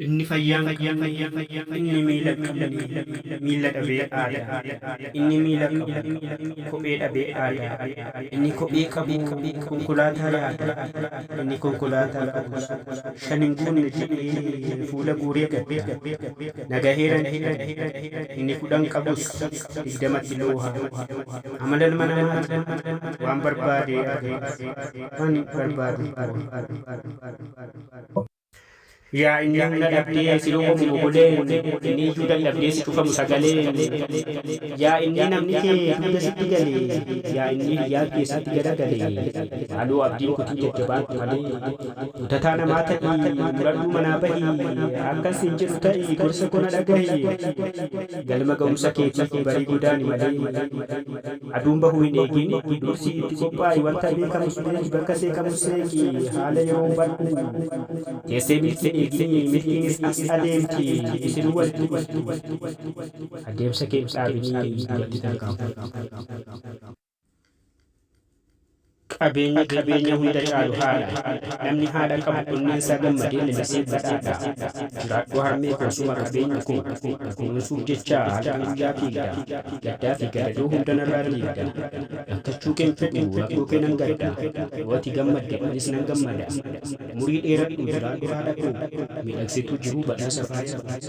Inni fayyaa hin qabne, inni miila hin qabne, miila dhabee aada. Inni miila qabu, kophee dhabee aada. Inni kophee qabu, konkolaataa yaada. Inni konkolaataa qabus, shan hin guunne jedhee fuula guuree gadda. Na gaheeran jedhe. Inni 10 qabus, 20tti looha. Amala ilma namaati. Waan barbaade argatuuf, waan barbaaduuf booha. Yaa inni humna dhabdee si roqomu mogoleen, inni iyyuu dadhabdee si cufamu sagaleen. Yaa inni namni kee dugda sitti gale, yaa inni hiyyaan kee sitti garagale. Maaloo abdiin kutin jajjabaadhu malee. Kutataa namaa ta'i, muradhuu manaa bahi, akkan siin jedhu ta'i, gorsa koo na dhagahi. Galma ga'umsa keetiif barii godaani malee. Aduun bahuu hin eegin, dursii itti qophaa'i, wanta beekamus beeki, bakka seeqamus seeqi, haala yeroo hubadhu. Teessee milkii hin eegini, milkiinis as adeemti, isinuu walitti dhuftu. Adeemsa kee hin dhaabinii duratti tarkaanfadhu. Qabeenyi qabeenya hunda caalu haadha. Namni haadha qabu onneensaa gammadee lalisee badhaadha. Jiraadhu harmee koo suma qabeenyi koo. Na kunuunsuuf jecha halkan guyyaa fiigda. Gaddaa fi gadadoo hunda narraa diigda. Rakkachuu keen fedhu rakkoo kee nan gadda. Yoo ati gammadde anis nan gammada. Umurii dheeradhu jiraadhu haadha koo. Miidhagsituu jiruu badhaasa faaya koo.